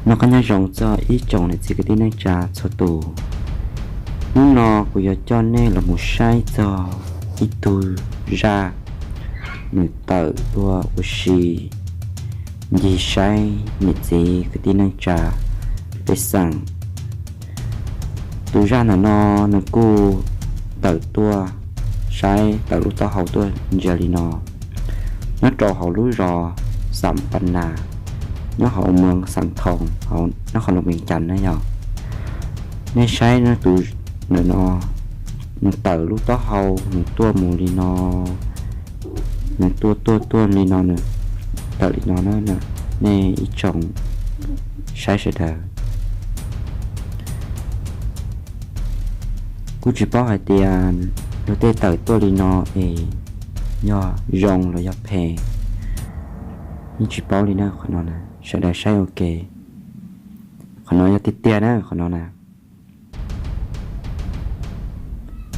Noj qab nyob zoo txog ib tsoom niam txiv kwv tij neej tsa txhua tus. Hnub no kuv yuav coj nej los mus saib txog ib tug zaj nws tawm tuaj ua si ncig saib niam txiv kwv tij neej tsa pej xeem. Tus zaj ntawm no nws kuj tawm tuaj saib tawm lub taub hau tuaj ntsia li no, nyob rau hauv lub zos Xam Pas Nas, nyob hauv moos Xam Thoo, nyob hauv nroog Vees Cas na yog. Nej saib tus ntawm no, nws tawm lub taub hau nws tuaj mus li no, nws tuaj tuaj tuaj li no, nws tawm li no na, nej ib tsoom saib sawv daws. Kuj tsis paub hais tias luag tej tawm tuaj li no es yog zoo los yog phem, yeej tsis paub li na qhov no na, sawv daws saib ua ke. Qhov no yog tiag tiag na qhov no na.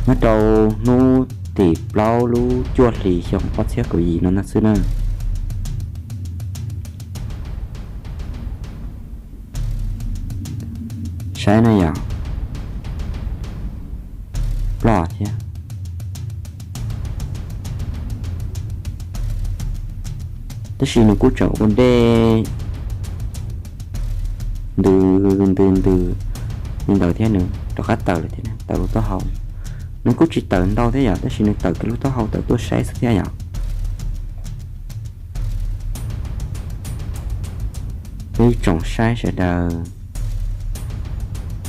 Nyob rau hnub tim plaub lub cuaj hlis xyoo ob txhiab kaum yim no ntag xwb na. Saib na yom, ploj thiab. Tab sis nws kuj tseem ua dej ntws ntws ntws li ntawd thiab, nws rov qab tawm lawm thiab, tawm lub taub hau. Nws kuj tsis tawm ntau thiab yom, tab sis nws tawm kiag lub taub hau tawm tuaj saib xwb thiab yom. Peb ib tsoom saib sawv daws,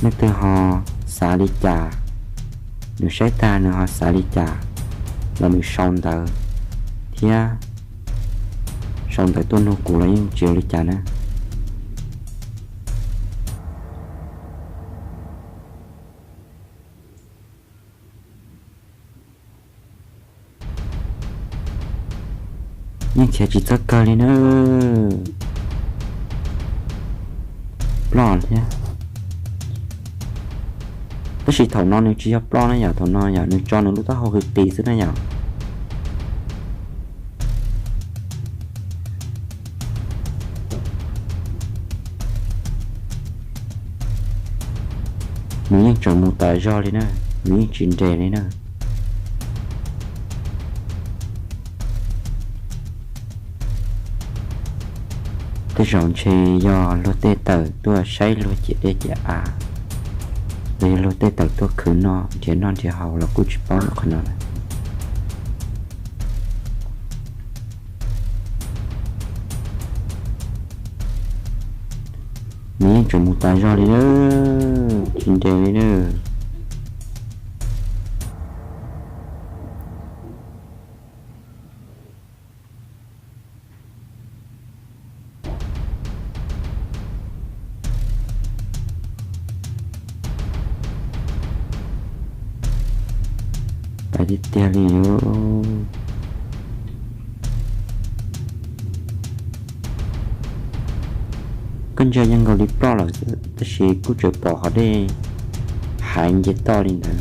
leej twg ho xav li cas, nws saib tag nws ho xav li cas los nws sau ntawv thiab, sau ntawv tuaj nug kuv los yeej tsis ua li cas na. Yeej khiav tsis txawj kawg li na. Ploj thiab. Tab sis thaum no nws tsis yog ploj na yom, thaum no yom nws tso nws lub taub hau qis qis xwb na yom. Nws yeej tseem mus tas zog li na, nws yeej tsis nres li na. Tej zaum ntshe yog luag tej tawm tuaj saib luag ciam dej ciam av, los yog luag tej tawm tuaj khwv noj nrhiav noj nrhiav haus los kuj tsis paub ntawm qhov no lawm. Nws yeej tseem mus tas zog li na, tsis nres li na. Pais tiag tiag li. Koj ntsia yeej nkaus li ploj lawm, tab sis kuj tseem pom qhov dej hais nce toj li ntawd,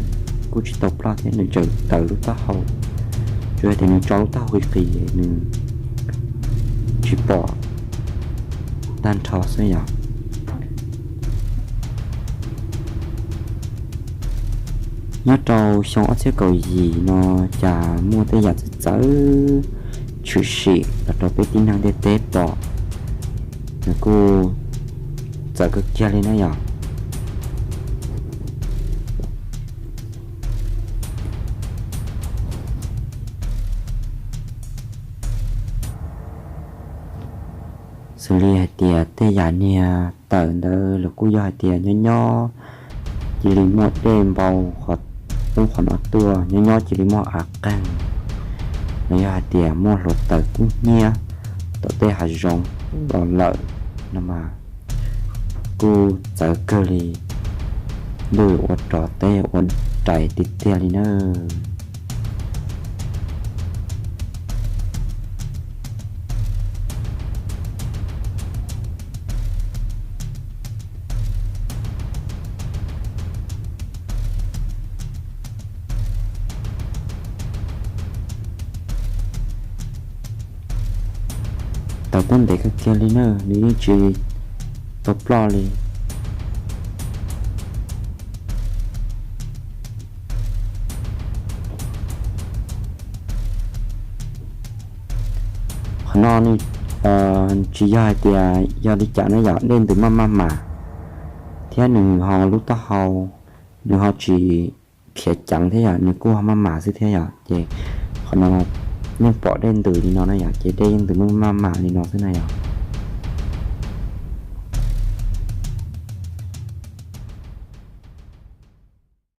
kuj tsis tau ploj thiab, nws tseem tawm lub taub hau, tsuas yog tias nws tso lub taub hau qis qis, nws tsis pom tag nrho xwb yom. Nyob rau xyoo ob txhiab kaum yim no cas muaj tej yam txawv txawv tshwm sim los rau peb tib neeg ntiaj teb pom, nws kuj txawv kawg kiag li na yom. Xws li hais tias tej yam niag tawm ntawd los kuj yog hais tias nyob nyob cia li muaj dej npau qhov ub qhov no tuaj, nyob nyob cia li muaj av qeeg, los yog hais tias muaj hluav taws kub hnyiab tom tej hav zoov los lawm no mas kuj txawv kawg li, ntuj yuav ua rog teb ua rais tiag tiag li na. Tawm tuaj ntev kawg kiag li na, nws yeej tsis tau ploj li. Qhov no nws tsis yog hais tias yog li cas na yom, dej ntws maj maj mam thiab nws ho lub taub hau nws ho tsis khiav ceev thiab yom, nws kuj ho maj mam xwb thiab yom. Ces qhov no yeej pom dej ntws li no na yom, ces dej yeej ntws maj maj mam li no xwb na yom.